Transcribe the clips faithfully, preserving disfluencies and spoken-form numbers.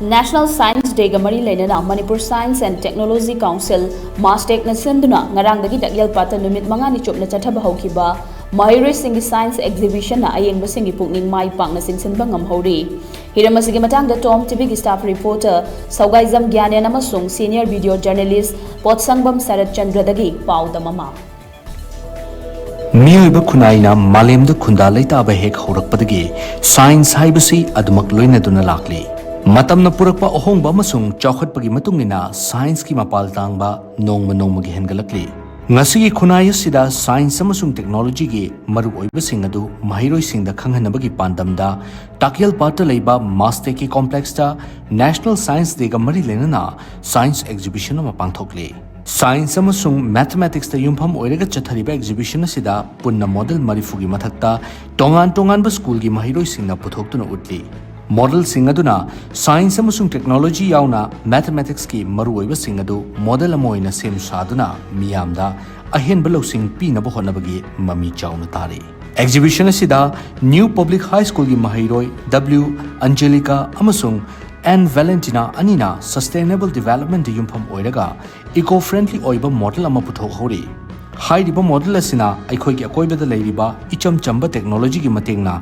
National Science Day ꯒ ꯃꯔꯤ ꯂꯩꯅꯅ Manipur Science and Technology Council, MASTEC ꯅ ꯁꯤꯟꯗꯨꯅ ꯉꯔꯥꯡꯗꯒꯤ ꯇꯛꯌꯦꯜ ꯄꯥꯠꯇ ꯅꯨꯃꯤꯠ ꯃꯉꯥꯅꯤ ꯆꯨꯞꯅ ꯆꯠꯊꯕ ꯍꯧꯈꯤꯕ ꯃꯍꯩꯔꯣꯏꯁꯤꯡꯒꯤ science exhibition ꯅ ꯑꯌꯦꯡꯕꯁꯤꯡꯒꯤ ꯄꯨꯛꯅꯤꯡ ꯃꯥꯏ ꯄꯥꯛꯅ ꯆꯤꯡꯁꯤꯟꯕ ꯉꯝꯍꯧꯔꯤ꯫ ꯍꯤꯔꯝ ꯑꯁꯤꯒꯤ ꯃꯇꯥꯡꯗ Tom TV ꯒꯤ staff reporter ꯁꯧꯒꯥꯏꯖꯝ ꯒ꯭ꯌꯥꯅꯦꯟ ꯑꯃꯁꯨꯡ senior video journalist ꯄꯣꯠꯁꯪꯕꯝ ꯁꯔꯠ ꯆꯟꯗ꯭ꯔꯗꯒꯤ ꯄꯥꯎꯗꯝ ꯑꯃ꯫ ꯃꯤꯑꯣꯏꯕ ꯈꯨꯟꯅꯥꯏꯅ ꯃꯥꯂꯦꯝꯗ ꯈꯨꯟꯗꯥ ꯂꯩꯇꯥꯕ ꯍꯦꯛ ꯍꯧꯔꯛꯄꯗꯒꯤ science ꯍꯥꯏꯕꯁꯤ ꯑꯗꯨꯃꯛ ꯂꯣꯏꯅꯗꯨꯅ ꯂꯥꯛꯂꯤ꯫ ꯃꯇꯝꯅ ꯄꯨꯔꯛꯄ ꯑꯍꯣꯡꯕ ꯑꯃꯁꯨꯡ ꯆꯥꯎꯈꯠꯄꯒꯤ ꯃꯇꯨꯡ ꯏꯟꯅ science ꯀꯤ ꯃꯄꯥꯜ ꯇꯥꯡꯕ ꯅꯣꯡꯃ ꯅꯣꯡꯃꯒꯤ ꯍꯦꯟꯒꯠꯂꯛꯂꯤ꯫ ꯉꯁꯤꯒꯤ ꯈꯨꯟꯅꯥꯏ ꯑꯁꯤꯗ science ꯑꯃꯁꯨꯡ technology ꯒꯤ ꯃꯔꯨꯑꯣꯏꯕꯁꯤꯡ ꯑꯗꯨ ꯃꯍꯩꯔꯣꯏꯁꯤꯡꯗ ꯈꯪꯍꯟꯅꯕꯒꯤ ꯄꯥꯟꯗꯝꯗ ꯇꯥꯛꯌꯦꯜ ꯄꯥꯠꯇ ꯂꯩꯕ MASTEC ꯀꯤ complex ꯇ National Science Day ꯒ ꯃꯔꯤ ꯂꯩꯅꯅ science exhibition ꯑꯃ ꯄꯥꯡꯊꯣꯛꯂꯤ꯫ Science ꯑꯃꯁꯨꯡ Mathematics ꯇ ꯌꯨꯝꯐꯝ ꯑꯣꯏꯔꯒ ꯆꯠꯊꯔꯤꯕ exhibition ꯑꯁꯤꯗ ꯄꯨꯟꯅ model ꯃꯔꯤꯐꯨꯒꯤ ꯃꯊꯛꯇ ꯇꯣꯉꯥꯟ ꯇꯣꯉꯥꯟꯕ school ꯒꯤ ꯃꯍꯩꯔꯣꯏꯁꯤꯡꯅ ꯄꯨꯊꯣꯛꯇꯨꯅ ꯎꯠꯂꯤ꯫ Model ꯁꯤꯡ ꯑꯗꯨꯅ science ꯑꯃꯁꯨꯡ technology ꯌꯥꯎꯅ mathematics ꯀꯤ ꯃꯔꯨꯑꯣꯏꯕꯁꯤꯡ ꯑꯗꯨ model ꯑꯃ ꯑꯣꯏꯅ ꯁꯦꯝ ꯁꯥꯗꯨꯅ ꯃꯤꯌꯥꯝꯗ ꯑꯍꯦꯟꯕ ꯂꯧꯁꯤꯡ ꯄꯤꯅꯕ ꯍꯣꯠꯅꯕꯒꯤ ꯃꯃꯤ ꯆꯥꯎꯅ ꯇꯥꯔꯤ꯫ Exhibition ꯑꯁꯤꯗ New Public High School ꯒꯤ ꯃꯍꯩꯔꯣꯏ W Angelica ꯑꯃꯁꯨꯡ N Valentina ꯑꯅꯤꯅ sustainable development ꯇ ꯌꯨꯝꯐꯝ ꯑꯣꯏꯔꯒ eco friendly ꯑꯣꯏꯕ model ꯑꯃ ꯄꯨꯊꯣꯛꯍꯧꯔꯤ꯫ ꯍꯥꯏꯔꯤꯕ model ꯑꯁꯤꯅ ꯑꯩꯈꯣꯏꯒꯤ ꯑꯀꯣꯏꯕꯗ ꯂꯩꯔꯤꯕ ꯏꯆꯝ ꯆꯝꯕ technology ꯒꯤ ꯃꯇꯦꯡꯅ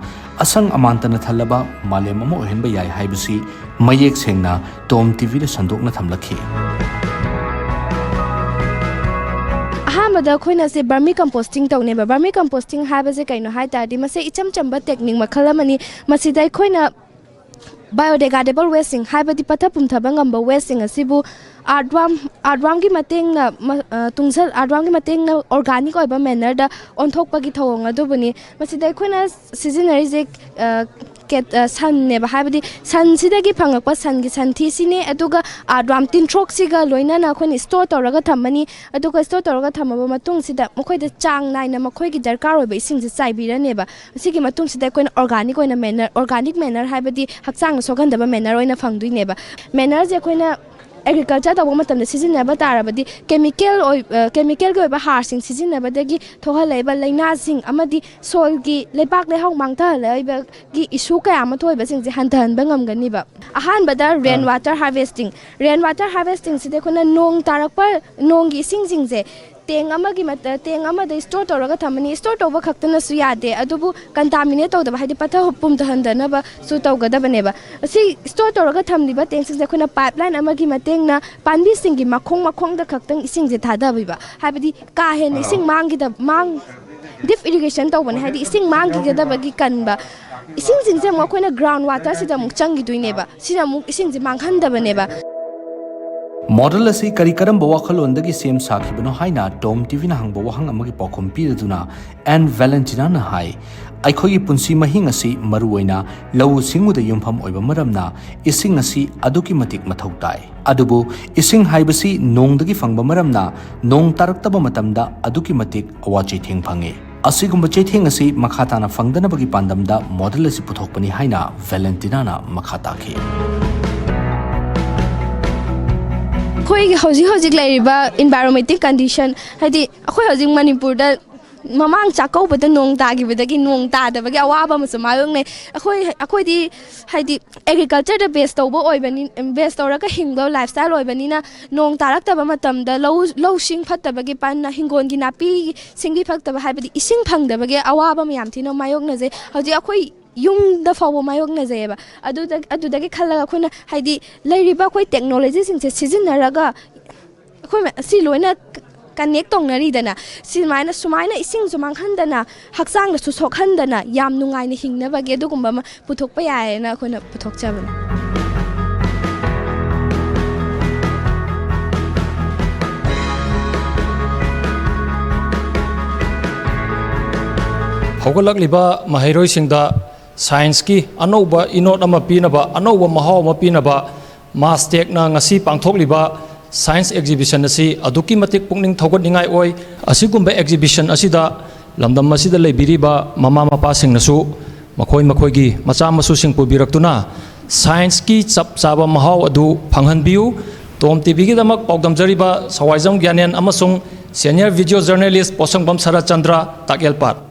ꯑꯁꯪ ꯑꯃꯥꯟꯇꯅ ꯊꯜꯂꯕ ꯃꯥꯂꯦꯝ ꯑꯃ ꯑꯣꯏꯍꯟꯕ ꯌꯥꯏ ꯍꯥꯏꯕꯁꯤ ꯃꯌꯦꯛ ꯁꯦꯡꯅ Tom TV ꯗ ꯁꯟꯗꯣꯛꯅ ꯊꯝꯂꯛꯈꯤ꯫ ꯑꯍꯥꯟꯕꯗ ꯑꯩꯈꯣꯏꯅ ꯁꯤ vermi composting ꯇꯧꯅꯦꯕ꯫ Vermi composting ꯍꯥꯏꯕꯁꯦ ꯀꯩꯅꯣ ꯍꯥꯏ ꯇꯥꯔꯗꯤ, ꯃꯁꯤ ꯏꯆꯝ ꯆꯝꯕ technique ꯃꯈꯜ ꯑꯃꯅꯤ꯫ ꯃꯁꯤꯗ ꯑꯩꯈꯣꯏꯅ biodegradable waste ꯁꯤꯡ, ꯍꯥꯏꯕꯗꯤ ꯄꯠꯊ ꯄꯨꯝꯊꯕ ꯉꯝꯕ waste ꯁꯤꯡ ꯑꯁꯤꯕꯨ earthworm, earthworm ꯒꯤ ꯃꯇꯦꯡꯅ ꯃ-, ꯑ, ꯇꯨꯡꯁꯜ-, earthworm ꯒꯤ ꯃꯇꯦꯡꯅ organic ꯑꯣꯏꯕ manure ꯗ ꯑꯣꯟꯊꯣꯛꯄꯒꯤ ꯊꯧꯑꯣꯡ ꯑꯗꯨꯕꯨꯅꯤ꯫ ꯃꯁꯤꯗ ꯑꯩꯈꯣꯏꯅ ꯁꯤꯖꯤꯟꯅꯔꯤꯁꯦ, ꯑ, ꯀꯦꯠ-, ꯑ, ꯁꯟꯅꯦꯕ, ꯍꯥꯏꯕꯗꯤ ꯁꯟꯁꯤꯗꯒꯤ ꯐꯪꯉꯛꯄ ꯁꯟꯒꯤ ꯁꯟꯊꯤꯁꯤꯅꯦ, ꯑꯗꯨꯒ earthworm ꯇꯤꯟꯊ꯭ꯔꯣꯛꯁꯤꯒ ꯂꯣꯏꯅꯅ ꯑꯩꯈꯣꯏꯅ store ꯇꯧꯔꯒ ꯊꯝꯃꯅꯤ꯫ ꯑꯗꯨꯒ store ꯇꯧꯔꯒ ꯊꯝꯃꯕ ꯃꯇꯨꯡꯁꯤꯗ ꯃꯈꯣꯏꯗ ꯆꯥꯡ ꯅꯥꯏꯅ ꯃꯈꯣꯏꯒꯤ ꯗꯔꯀꯥꯔ ꯑꯣꯏꯕ ꯏꯁꯤꯡꯁꯦ ꯆꯥꯏꯕꯤꯔꯅꯦꯕ꯫ ꯃꯁꯤꯒꯤ ꯃꯇꯨꯡꯁꯤꯗ ꯑꯩꯈꯣꯏꯅ organic ꯑꯣꯏꯅ manure, organic manure ꯍꯥꯏꯕꯗꯤ ꯍꯛꯆꯥꯡꯅ ꯁꯣꯛꯍꯟꯗꯕ manure ꯑꯣꯏꯅ ꯐꯪꯗꯣꯏꯅꯦꯕ꯫ Manure ꯁꯦ ꯑꯩꯈꯣꯏꯅ agriculture ꯇꯧꯕ ꯃꯇꯝꯗ ꯁꯤꯖꯤꯟꯅꯕ ꯇꯥꯔꯕꯗꯤ chemical ꯑꯣꯏ-, ꯑ, chemical ꯒꯤ ꯑꯣꯏꯕ ꯍꯥꯔꯁꯤꯡ ꯁꯤꯖꯤꯟꯅꯕꯗꯒꯤ ꯊꯣꯛꯍꯜꯂꯛꯏꯕ ꯂꯥꯏꯅꯥꯁꯤꯡ ꯑꯃꯗꯤ soil ꯒꯤ, ꯂꯩꯕꯥꯛ ꯂꯩꯍꯥꯎ ꯃꯥꯡꯊꯍꯜꯂꯛꯏꯕꯒꯤ issue ꯀꯌꯥ ꯑꯃ ꯊꯣꯛꯏꯕꯁꯤꯡꯁꯦ ꯍꯟꯊꯍꯟꯕ ꯉꯝꯒꯅꯤꯕ꯫ ꯑꯍꯥꯟꯕꯗ rain water harvesting. Rain water ꯍꯥꯔꯚꯦꯁꯇꯤꯡꯁꯤꯗꯤ ꯑꯩꯈꯣꯏꯅ ꯅꯣꯡ ꯇꯥꯔꯛꯄ, ꯅꯣꯡꯒꯤ ꯏꯁꯤꯡꯁꯤꯡꯁꯦ ꯇꯦꯡ ꯑꯃꯒꯤ ꯃꯇ-, ꯇꯦꯡ ꯑꯃꯗ ꯁ꯭ꯇꯣꯔ ꯇꯧꯔꯒ ꯊꯝꯃꯅꯤ꯫ ꯁ꯭ꯇꯣꯔ ꯇꯧꯕ ꯈꯛꯇꯅꯁꯨ ꯌꯥꯗꯦ, ꯑꯗꯨꯕꯨ ꯀꯟꯇꯥꯃꯤꯅꯦꯠ ꯇꯧꯗꯕ, ꯍꯥꯏꯗꯤ ꯄꯠꯊ ꯄꯨꯝꯊꯍꯟꯗꯅꯕꯁꯨ ꯇꯧꯒꯗꯕꯅꯦꯕ꯫ ꯑꯁꯤ ꯁ꯭ꯇꯣꯔ ꯇꯧꯔꯒ ꯊꯝꯂꯤꯕ ꯇꯦꯡꯁꯤꯡꯁꯦ ꯑꯩꯈꯣꯏꯅ ꯄꯥꯏꯞ ꯂꯥꯏꯟ ꯑꯃꯒꯤ ꯃꯇꯦꯡꯅ ꯄꯥꯝꯕꯤꯁꯤꯡꯒꯤ ꯃꯈꯣꯡ ꯃꯈꯣꯡꯗ ꯈꯛꯇꯪ ꯏꯁꯤꯡꯁꯦ ꯊꯥꯗꯕꯤꯕ, ꯍꯥꯏꯕꯗꯤ ꯀꯥ ꯍꯦꯟꯅ ꯏꯁꯤꯡ ꯃꯥꯡꯈꯤꯗꯕ, ꯃꯥꯡ ꯗꯤꯞ ꯏꯔꯤꯒꯦꯁꯟ ꯇꯧꯕꯅꯦ, ꯍꯥꯏꯗꯤ ꯏꯁꯤꯡ ꯃꯥꯡꯈꯤꯒꯗꯕꯒꯤ ꯀꯟꯕ꯫ ꯏꯁꯤꯡꯁꯤꯡꯁꯦ ꯑꯃꯨꯛ ꯑꯩꯈꯣꯏꯅ ꯒ꯭ꯔꯥꯎꯟ ꯋꯥꯇꯔꯁꯤꯗ ꯑꯃꯨꯛ ꯆꯪꯈꯤꯗꯣꯏꯅꯦꯕ꯫ ꯁꯤꯅ ꯑꯃꯨꯛ ꯏꯁꯤꯡꯁꯦ ꯃꯥꯡꯍꯟꯗꯕꯅꯦꯕ꯫ ꯃꯣꯗꯦꯜ ꯑꯁꯤ ꯀꯔꯤ ꯀꯔꯝꯕ ꯋꯥꯈꯜꯂꯣꯟꯗꯒꯤ ꯁꯦꯝ ꯁꯥꯈꯤꯕꯅꯣ ꯍꯥꯏꯅ ꯇꯣꯝ ꯇꯤꯚꯤꯅ ꯍꯪꯕ ꯋꯥꯍꯪ ꯑꯃꯒꯤ ꯄꯥꯎꯈꯨꯝ ꯄꯤꯔꯗꯨꯅ ꯑꯦꯟ ꯚꯦꯂꯦꯟꯇꯤꯅꯥꯅ ꯍꯥꯏ, ꯑꯩꯈꯣꯏꯒꯤ ꯄꯨꯟꯁꯤ ꯃꯍꯤꯡ ꯑꯁꯤ ꯃꯔꯨꯑꯣꯏꯅ ꯂꯧꯎ ꯁꯤꯡꯎꯗ ꯌꯨꯝꯐꯝ ꯑꯣꯏꯕ ꯃꯔꯝꯅ ꯏꯁꯤꯡ ꯑꯁꯤ ꯑꯗꯨꯛꯀꯤ ꯃꯇꯤꯛ ꯃꯊꯧ ꯇꯥꯏ꯫ ꯑꯗꯨꯕꯨ ꯏꯁꯤꯡ ꯍꯥꯏꯕꯁꯤ ꯅꯣꯡꯗꯒꯤ ꯐꯪꯕ ꯃꯔꯝꯅ ꯅꯣꯡ ꯇꯥꯔꯛꯇꯕ ꯃꯇꯝꯗ ꯑꯗꯨꯛꯀꯤ ꯃꯇꯤꯛ ꯑꯋꯥ ꯆꯩꯊꯦꯡ ꯐꯪꯉꯤ꯫ ꯑꯁꯤꯒꯨꯝꯕ ꯆꯩꯊꯦꯡ ꯑꯁꯤ ꯃꯈꯥ ꯇꯥꯅ ꯐꯪꯗꯅꯕꯒꯤ ꯄꯥꯟꯗꯝꯗ ꯃꯣꯗꯦꯜ ꯑꯁꯤ ꯄꯨꯊꯣꯛꯄꯅꯤ ꯍꯥꯏꯅ ꯚꯦꯂꯦꯟꯇꯤꯅꯥꯅ ꯃꯈꯥ ꯇꯥꯈꯤ꯫ ꯑꯩꯈꯣꯏꯒꯤ ꯍꯧꯖꯤꯛ ꯍꯧꯖꯤꯛ ꯂꯩꯔꯤꯕ ꯏꯟꯚꯥꯏꯔꯣꯟꯃꯦꯟꯇꯤꯛ ꯀꯟꯗꯤꯁꯟ, ꯍꯥꯏꯗꯤ ꯑꯩꯈꯣꯏ ꯍꯧꯖꯤꯛ ꯃꯅꯤꯄꯨꯔꯗ ꯃꯃꯥꯡ ꯆꯥꯛꯀꯧꯕꯗ ꯅꯣꯡ ꯇꯥꯈꯤꯕꯗꯒꯤ ꯅꯣꯡ ꯇꯥꯗꯕꯒꯤ ꯑꯋꯥꯕ ꯑꯃꯁꯨ ꯃꯥꯌꯣꯛꯅꯩ꯫ ꯑꯩꯈꯣꯏ, ꯑꯩꯈꯣꯏꯗꯤ ꯍꯥꯏꯗꯤ ꯑꯦꯒ꯭ꯔꯤꯀꯜꯆꯔꯗ ꯕꯦꯁ ꯇꯧꯕ ꯑꯣꯏꯕꯅꯤ, ꯕꯦꯁ ꯇꯧꯔꯒ ꯍꯤꯡꯕ ꯂꯥꯏꯐ ꯁ꯭ꯇꯥꯏꯜ ꯑꯣꯏꯕꯅꯤꯅ, ꯅꯣꯡ ꯇꯥꯔꯛꯇꯕ ꯃꯇꯝꯗ ꯂꯧ, ꯂꯧꯁꯤꯡ ꯐꯠꯇꯕꯒꯤ ꯄꯟꯅ ꯍꯤꯡꯒꯣꯜꯒꯤ ꯅꯥꯄꯤ ꯁꯤꯡꯕꯤ ꯐꯠꯇꯕ, ꯍꯥꯏꯕꯗꯤ ꯏꯁꯤꯡ ꯐꯪꯗꯕꯒꯤ ꯑꯋꯥꯕ ꯃꯌꯥꯝ ꯊꯤꯅ ꯃꯥꯌꯣꯛꯅꯖꯩ꯫ ꯍꯧꯖꯤꯛ ꯑꯩꯈꯣꯏ ꯌꯨꯝꯗ ꯐꯥꯎꯕ ꯃꯥꯌꯣꯛꯅꯖꯩꯑꯕ꯫ ꯑꯗꯨꯗ, ꯑꯗꯨꯗꯒꯤ ꯈꯜꯂꯒ ꯑꯩꯈꯣꯏꯅ ꯍꯥꯏꯗꯤ ꯂꯩꯔꯤꯕ ꯑꯩꯈꯣꯏ ꯇꯦꯛꯅꯣꯂꯣꯖꯤꯁꯤꯡꯁꯦ ꯁꯤꯖꯤꯟꯅꯔꯒ ꯑꯩꯈꯣꯏ ꯃ-, ꯁꯤ ꯂꯣꯏꯅ ꯀꯅꯦꯛ ꯇꯧꯅꯔꯤꯗꯅ, ꯁꯨꯃꯥꯏꯅ, ꯁꯨꯃꯥꯏꯅ ꯏꯁꯤꯡꯁꯨ ꯃꯥꯡꯍꯟꯗꯅ, ꯍꯛꯆꯥꯡꯗꯁꯨ ꯁꯣꯛꯍꯟꯗꯅ ꯌꯥꯝ ꯅꯨꯡꯉꯥꯏꯅ ꯍꯤꯡꯅꯕꯒꯤ ꯑꯗꯨꯒꯨꯝꯕ ꯑꯃ ꯄꯨꯊꯣꯛꯄ ꯌꯥꯏꯌꯦꯅ ꯑꯩꯈꯣꯏꯅ ꯄꯨꯊꯣꯛꯆꯕꯅꯤ꯫ ꯍꯧꯒꯠꯂꯛꯂꯤꯕ ꯃꯍꯩꯔꯣꯏꯁꯤꯡꯗ ꯁꯥꯏꯟꯁꯀꯤ ꯑꯅꯧꯕ ꯏꯅꯣꯠ ꯑꯃ ꯄꯤꯅꯕ, ꯑꯅꯧꯕ ꯃꯍꯥꯎ ꯑꯃ ꯄꯤꯅꯕ ꯃꯥꯁꯇꯦꯛꯅ ꯉꯁꯤ ꯄꯥꯡꯊꯣꯛꯂꯤꯕ ꯁꯥꯏꯟꯁ ꯑꯦꯛꯖꯤꯕꯤꯁꯟ ꯑꯁꯤ ꯑꯗꯨꯛꯀꯤ ꯃꯇꯤꯛ ꯄꯨꯛꯅꯤꯡ ꯊꯧꯒꯠꯅꯤꯡꯉꯥꯏ ꯑꯣꯏ꯫ ꯑꯁꯤꯒꯨꯝꯕ ꯑꯦꯛꯖꯤꯕꯤꯁꯟ ꯑꯁꯤꯗ ꯂꯝꯗꯝ ꯑꯁꯤꯗ ꯂꯩꯕꯤꯔꯤꯕ ꯃꯃꯥ ꯃꯄꯥꯁꯤꯡꯅꯁꯨ ꯃꯈꯣꯏ ꯃꯈꯣꯏꯒꯤ ꯃꯆꯥ ꯃꯁꯨꯁꯤꯡ ꯄꯨꯕꯤꯔꯛꯇꯨꯅ ꯁꯥꯏꯟꯁꯀꯤ ꯆꯞ ꯆꯥꯕ ꯃꯍꯥꯎ ꯑꯗꯨ ꯐꯪꯍꯟꯕꯤꯌꯨ꯫ ꯇꯣꯝ ꯇꯤꯚꯤꯒꯤꯗꯃꯛ ꯄꯥꯎꯗꯝꯖꯔꯤꯕ ꯁꯋꯥꯏꯖꯝ ꯒ꯭ꯌꯥꯅꯦꯟ ꯑꯃꯁꯨꯡ senior video journalist ꯄꯣꯠꯁꯪꯕꯝ Saratchandra, Takyelpat.